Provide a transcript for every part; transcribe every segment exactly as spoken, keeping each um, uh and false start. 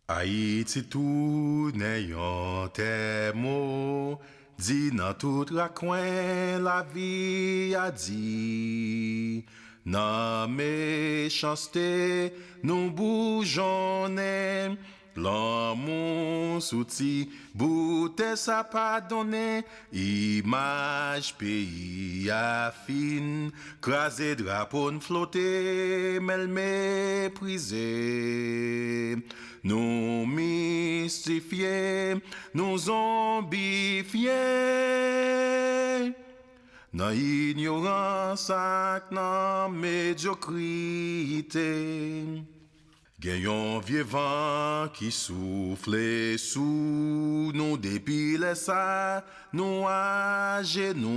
Ayiti tounen yon tè modi nan tout rakwen lavi a di. Nan mechanste nou boujonnen, lanmou sou ti bout tè sa pa donnen. Imaj peyi a fin kraze, drapo n flote, men l meprize. Nou mistifye, nou zonbifye nan inyorans ak nan medyokrite. Gen yon vye van ki soufle sou nou, depi lè sa nou ajenou.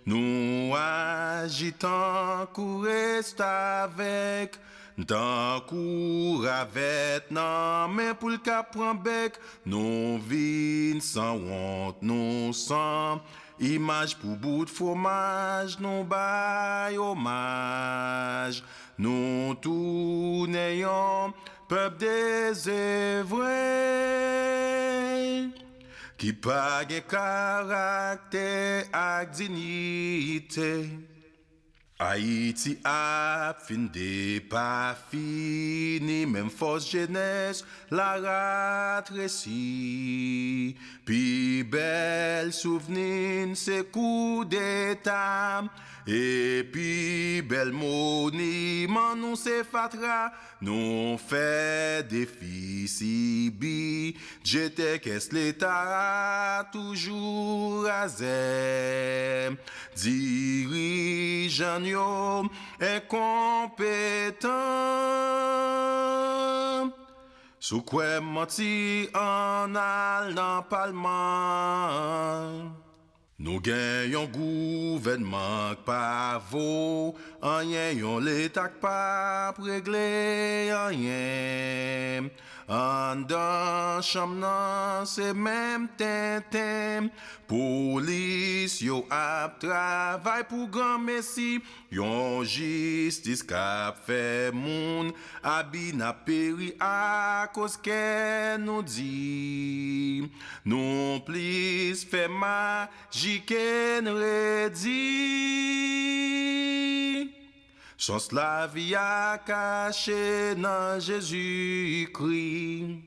Nou aji tankou restavèk, tankou ravèt nan men poul k ap pran bèk. Nou vin sanwont, nou san imaj pou bout fwomaj, nou bay omaj. Nou tounen yon pèp dezevre ki pa gen karaktè ak diyite. Ayiti ap fin depafini, menm fòs jenès la ratresi. Pi bèl souvni n se koudeta, epi bèl moniman nou se fatra. Nou fè defisi bidjetè, kès leta a toujou razè. Dirijan n yo enkonpetan. Si w kwè m manti, ann al nan palman. Nou gen yon gouvènman k pa vo anyen, yon leta k p ap regle anyen. Anndan chanm nan se menm tenten. Polis yo ap travay pou granmesi. Yon jistis k ap fè moun abi n ap peri akoz kè nou di. Nou plis fè maji ke n redi. Sans lavi a kache nan Jezikri.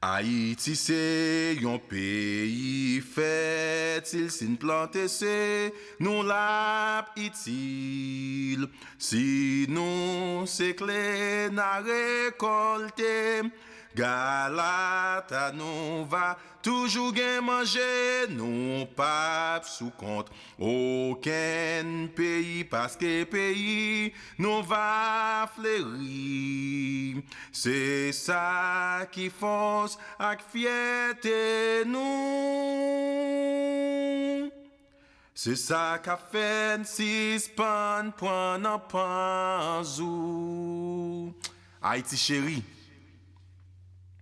Ayiti se yon peyi fètil, si n plante se nou l ap itil. Si nou sekle n a rekòlte, galata nou va toujou gen manje, nou p ap sou kont okenn peyi, paske peyi nou va fleri. Se sa ki fòs ak fyète nou. Se sa k ap fè n sispann pran nan panzou. Ayiti cheri,